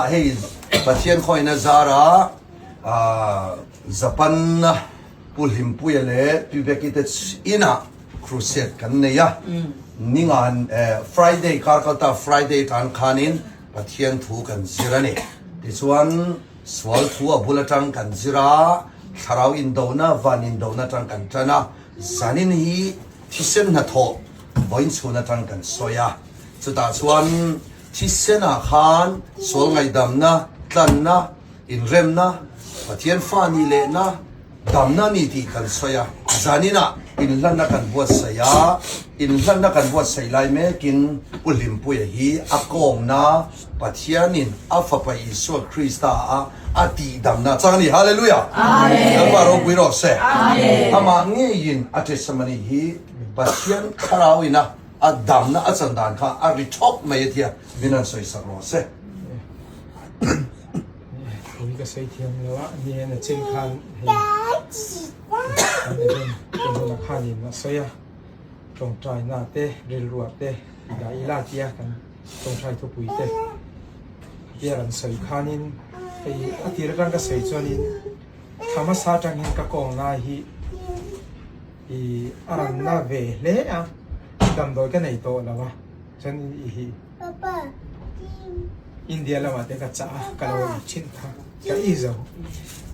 Hei Pathian khawina zara Japan Pu Hlimpuia leh Pi Becky te inah crusade kan nei a, ningan Friday kar kal ta Friday tan khanin Pathian thu kan zir a ni. Tichuan sual thu a bul atang kan zir a, thlarau indona, van indona atang kan tan a, zanin hi thisen hnathawh vawiin chhun atang kan sawi a, chutah chuan Thisenah khan sual ngaihdamna, tlanna, inremna, Pathian fa nih lehna, damna a ni tih kan sawi a. Zaninah inhlanna kan buatsaih a, inhlanna kan buatsaih lai mekin Pu Hlimpuia hi a kawmna Pathianin a Fapa Isua Krista a a tihdamna chang a ni. Hallelujah! Lalpa ropui rawh se. Amah ngeiin a testimony hi Pathian Thlarauin a A damna a chan dan kha a ri thawk mai a tia, min han sawi sak rawh se. Ui ka sawi thiam lo a, ni hian a chin khan hei kan event ka hmunah khanin a sawi a, tawngtaina te rilruah te dah ila tia kan tawngtai thupui te tia rawn sawi khanin hei a tir atang ka sawi chuanin thla hmasa atangin ka kawngna hi I a ranna ve hle a, damdawi ka nei tawh lo a, chuan i hi India lamah te ka chah a, ka lo ei thin kha, ka ei zo.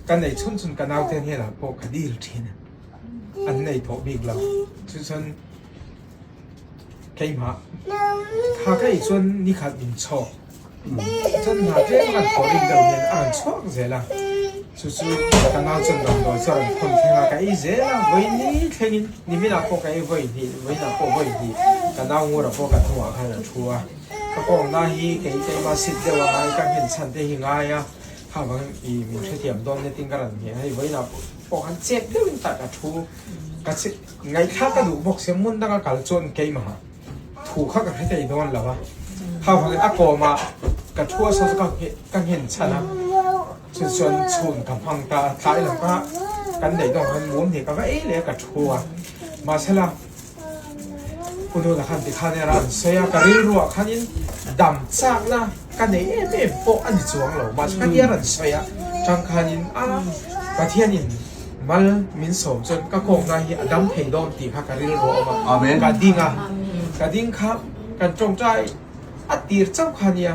Ka nei chhun chhun ka naute hnenah pawh ka dil thin a, an nei tawh bik lo. Chu chuan keimah kha ka ei chuan nikhat min chhawk. Chuan hna tlem a kan thawh rik deuh hian a rawn chhuak zel a, chu chu ka nau chuan damdawi chu a rawn thawn thleng a, ka ei zel a, vawi thlengin niminah pawh ka ei vawi hnih, vawiinah pawh vawi hnih, ka nau ngura pawh ka hnungah khan a thu a, ka kawngna hi kei keima sit deuh a ngai, ka nghen chhan te hi ngai a, kha vang i min hrethiam dawn nia tin ka rawn ngheh a, hei vawiinah pawh khan chep deuhin tak a thu, ka ngaihthlak ka duh bawk sia hmun danga kal chuan keimah. Thu kha ka hre thei dawn lo a, kha vangin a kawmah ka thu a saw chu ka nghen chhan a, chu chuan chhun ka hmang ta a, tlai lam kha kan neih dawn khan mum hnih ka va ei leh a ka thu a, mahsela Pu Nuna khan tikhan erawh an sawi a, ka rilruah khanin dam chakna ka nei em em pawh a ni chuang lo, mahse kha hian an sawi a, tang khanin a Pathianin Mal min sawm chuan ka kawkna hi a dam thei dawn tih kha ka rilru a awm a. Amen. Ka ding a, ka ding kha kan tawngtai a tir chauh kha nia,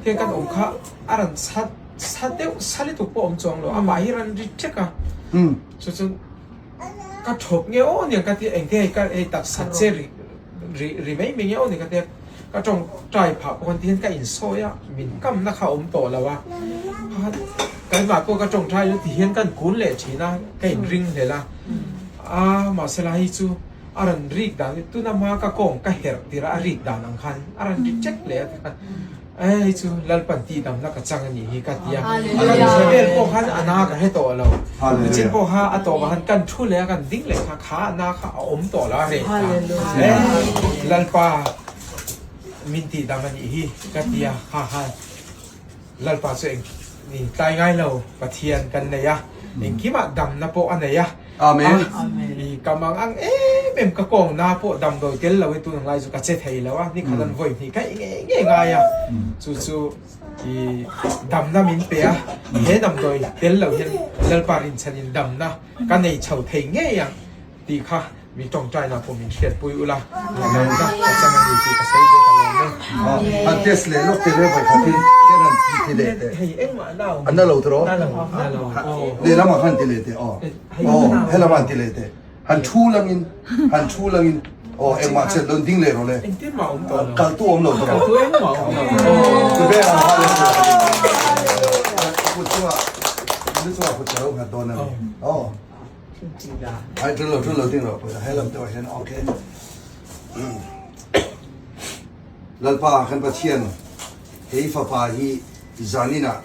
heng kan awm kha a rawn sa sa deuh sa lutuk pawh a awm chuang lo, amah hi rawn ri ṭek a, chu chuan ka thawp nge aw nia ka ti a, engte hei ka hei taksa che ri ri ri mai mai nge aw nia ka ti a, ka tawngtai phah pawh khan tihian ka insawi a, min kamna kha a awm tawh lo a. Keimah pawh ka tawngtai chu tihian kan kun leh thin a, ka inring hlel a, a mahse la hei chu a rawn rik dan hi tuna hma ka kawng ka herh tirh a a rik dan ang khan a rawn ri ṭek leh a tikhan e hei chu Lalpan tihdamna ka chang a nih hi ka ti a, kan hre vel pawh khan a na ka hre tawh lo, nichin pawh kha a tawpah khan kan thu leh a kan ding leh kha kha a na kha a awm tawh lo a reh ta, e Lalpa min tihdam a nih hi ka ti a, ha ha. Lalpa chu eng ni tlai ngai lo Pathian kan nei a, engkimah damna pawh a nei a. Amen. I ka mang ang em em ka kawng na pawh damdawi tel lo in tun ang lai chu ka che thei lo a, nikhat an vawi hnih ka nge nge ngai a, chu chu i damna min pe a, he damdawi tel lo hian Lalpa rinchhan in damna ka nei chho thei ngei ang. Tih kha mi tawngtai lah pawh min hriatpui ula, lalna ka chang a ni tih ka sawi ve ka lawm e. Han test leh lawk teh le vawikhat hi chen han ti leh teh. Hei engmah na awm. A na lo tiraw? Na lo, na lo. Lehlamah khan ti leh teh aw. Aw, helamah han ti leh teh. Han thu langin, han thu langin aw engmah chet lo ding leh rawh le. Engtin mah awm tawh lo. Kaltu awm lo tiraw? Kaltu engmah awm lo. Tube ang ha leh. Kut chungah, lu chungah kut ka lo nghat dawn a ni. Aw. Ai tul lo tul lo ding rawh pawisa he lam te hian okay. Lalpa kan Pathian hei fapa hi zanina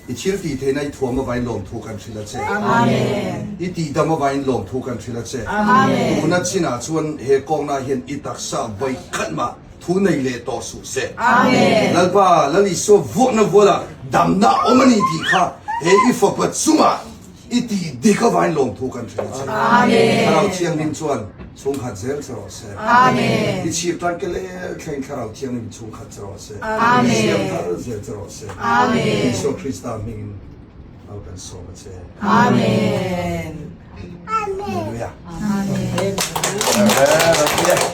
i thil ti theina i thuam avain lawm thu kan hril a che. Amen. I ti dam avain lawm thu kan hril a che. Amen. Tuna chinah chuan he kawngna hian i taksa vai khat ma thu nei leh tawh suh se. Amen. Lalpa Lal Isua vuakna vuala damna awm ani tih kha he i fapa chungah I tih dik avain lawmthu kan hria che. Amen. Thlarau Thianghlim chuan. Chhungkhat zel che rawh se. Amen. I chhip tan ke lel thleng Thlarau Thianghlim chhungkhat che rawh se. Amen. Siam thar zel che rawh se. Amen. Isua Krista hmingin lo kan sawm a che. Amen. Hallelujah. Amen. Amen.